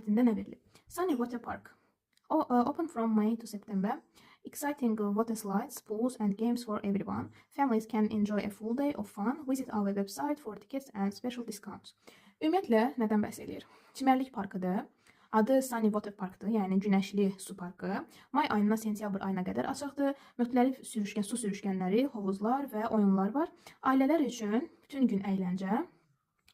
Mətndə nə verilib? Sunny Water Park. Open from May to September. Exciting water slides, pools and games for everyone. Families can enjoy a full day of fun. Visit our website for tickets and special discounts. Ümumiyyətlə nədən bəhs eləyir? Çimərlik parkıdır. Adı Sunny Water Parkdır, yəni günəşli su parkı. May ayından sentyabr ayına qədər açıqdır. Müxtəlif sürüşkən, su sürüşkənləri, hovuzlar və oyunlar var. Ailələr üçün bütün gün əyləncə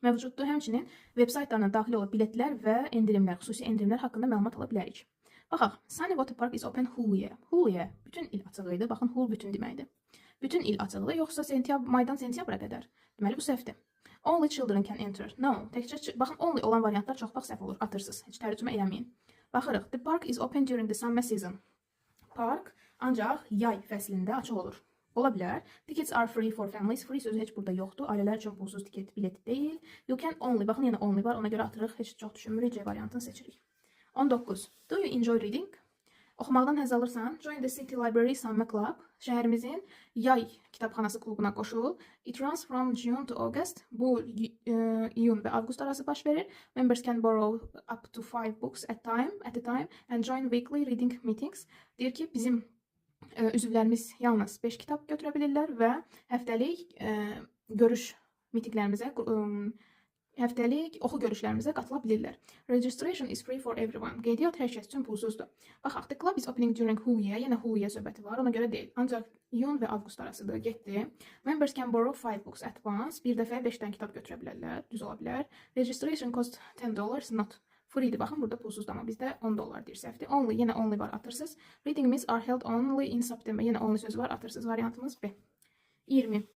mövcuddur. Həmçinin veb saytlarına daxil olub biletlər və endirimlər, xüsusi endirimlər haqqında məlumat ala bilərik. Baxaq, Sunny Water Park is open whole year. Whole year bütün il açıq idi. Baxın, whole bütün deməkdir. Bütün il açıqdır, yoxsa sentyabr, maydan sentyabra qədər? Deməli bu səhvdir. Only children can enter. No, təkcə baxın, only olan variantlar çox vaxt səhv olur. Atırsınız. Heç tərcümə eləməyin. Baxırıq. The park is open during the summer season. Park ancaq yay fəslində açıq olur. Ola bilər. Tickets are free for families. Free sözü heç burada yoxdur. Ailələr üçün pulsuz tiket, bilet deyil. You can only, baxın, yenə only var. Ona görə atırıq. Heç çox düşünmürük. C variantını seçirik. 19. Do you enjoy reading? Oxumaqdan həzz alırsan? Join the City Library Summer Club. Şəhərimizin yay kitabxanası klubuna qoşul. It runs from June to August. Bu iyun və avqust arası baş verir. Members can borrow up to five books at a time and join weekly reading meetings. Deyir ki, bizim üzvlərimiz yalnız 5 kitab götürə bilirlər və həftəlik görüş mitinqlərimizə, həftəlik oxu görüşlərimizə qatıla bilirlər. Registration is free for everyone. Qeydiyyat hər kəs üçün pulsuzdur. Baxaq, the club is opening during whole year. Yenə whole year söhbəti var. Ona görə deyil. Ancaq iyun və avqust arasıdır. Getdi. Members can borrow five books at once. Bir dəfə 5 dənə kitab götürə bilərlər. Düz ola bilər. Registration cost $10, not. Free'dir. Baxın, burada pulsuzdur, amma bizdə 10 dollar deyir, səhvdir. Only, yenə only var, atırsınız. Reading meets are held only in September. Yenə only sözü var, atırsınız. Variantımız B. 20.